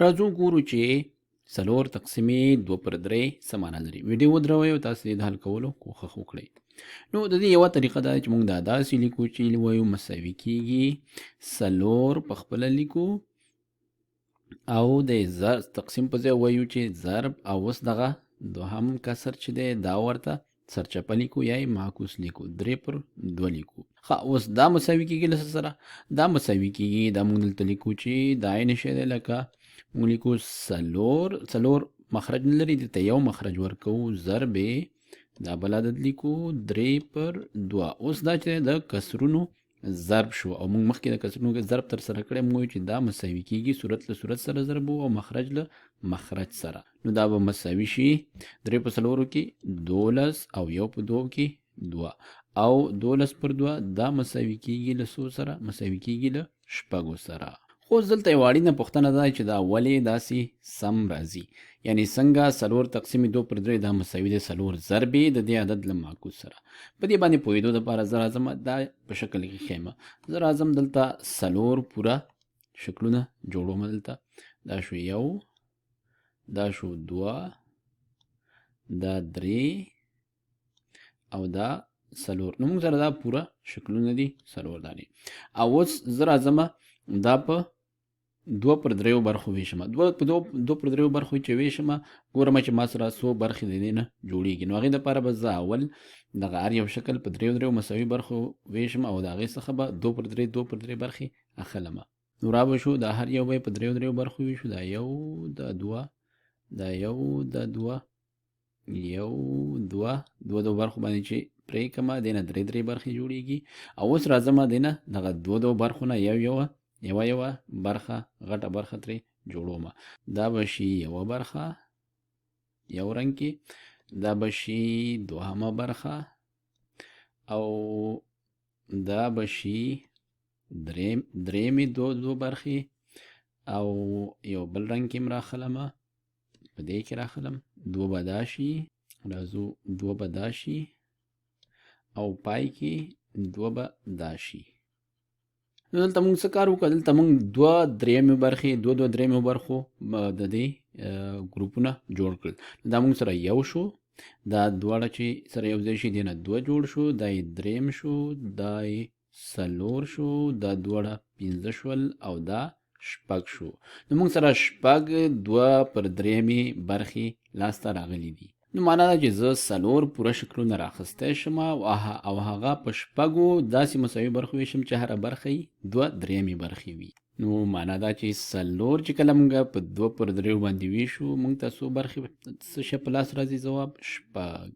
راځو ګورو چې څلور تقسیمې دوه پر درې څه معنا لري. ویډیو ودروئ او تاسو د حل کولو کوښښ وکړئ. نو د دې یوه طریقه دا ده چې موږ دا داسې لیکو چې وایو مساوي کیږي څلور په خپله لیکو او د ضرب تقسیم په ځای وایو چې ضرب، او اوس دغه دوهم کسر چې دی دا ورته سرچپه لیکو یا یې معکوس لیکو، درې پر دوه لیکو. ښه، اوس دا مساوي کیږي له څه سره؟ دا مساوي کیږي، دا موږ دلته لیکو چې دا عین شی دی، لکه موږ لیکو څلور، څلور مخرج نه لري، دلته یو مخرج ورکوو، ضرب دا بل عدد لیکو درې پر دوه. اوس دا چې د کسرونو ضرب شو، او موږ مخکې د کسرونو ضرب تر سره کړی، موږ وایو چې دا مساوي کیږي صورت له صورت سره ضرب او مخرج له مخرج سره. نو دا به مساوي شي درې په څلورو کې 12 او یو په دوو کې دوه، او 12 پر دوه دا مساوي کیږي له څو سره؟ مساوي کیږي له شپږو سره. خو اوس دلته یوه اړینه پوښتنه ده چې دا ولې داسې سم راځي، یعنی څنګه څلور تقسیم دوه پر درې دا مساوي دی څلور ضربې د دې عدد له معکوس سره. په دې باندې پوهېدو دپاره زه راځم دا په شکل کې ښیم. زه راځم دلته څلور پوره شکلونه جوړوم. دلته دا شو یو، دا شو دوه، دا درې او دا څلور. نو موږ سره دا پوره شکلونه دي څلور دانې. او اوس زه راځم دا په دوه پر دریو برخو ویشم، دوه په دوه پر دریو برخو چې ویشم ګورم چې ما سره څو برخې د دې نه جوړیږي. نو هغې دپاره به زه اول دغه هر یو شکل په دریو دریو مساوي برخو ویشم، او د هغې څخه به دوه پر درې دوه پر درې برخې اخلم. نو را به شو دا هر یو به یې په دریو دریو برخو ویشو، دا یو، دا دوه، دا یو، دا دوه، یو، دوه، دوه دوه برخو باندې چې پرې کړم دې نه درې درې برخې جوړیږي. او اوس راځم دې نه دغه دوه دوه برخو نه یو یوه یوه یوه برخه غټه برخه ترې جوړوم. دا به شي یوه برخه یو رنګ کې، دا به شي دوهمه برخه، او دا به شي درېیمې دوه دوه برخې، او یو بل رنګ کې هم راخلم، په دې کې راخلم، دوه به دا شي، راځو دوه به دا شي، او پای کې دوه به دا شي. نو دلته موږ څه کار وکړو؟ دلته موږ دوه درېیمې برخې، دوه دوه درېیمو برخو د دې ګروپونه جوړ کړل. دا موږ سره یو شو، دا دواړه چې سره یو ځای شي دې نه دوه جوړ شو، دا یې درېیم شو، دا یې څلور شو، دا دواړه پنځه شول، او دا شپږ شو. نو موږ سره شپږ دوه پر درېیمې برخې لاسته راغلي دي. نو معنا دا چې زه څلور پوره شکلونه راخستی شم او هغه په شپږو داسې مساوي برخو ویشم چې هره برخه یې دوه درېیمې برخې وي. نو معنا دا چې څلور چې کله موږ په دوه پر دریو باندې ویشو، موږ ته څو برخې څه شی په لاس راځي؟ ځواب شپږ.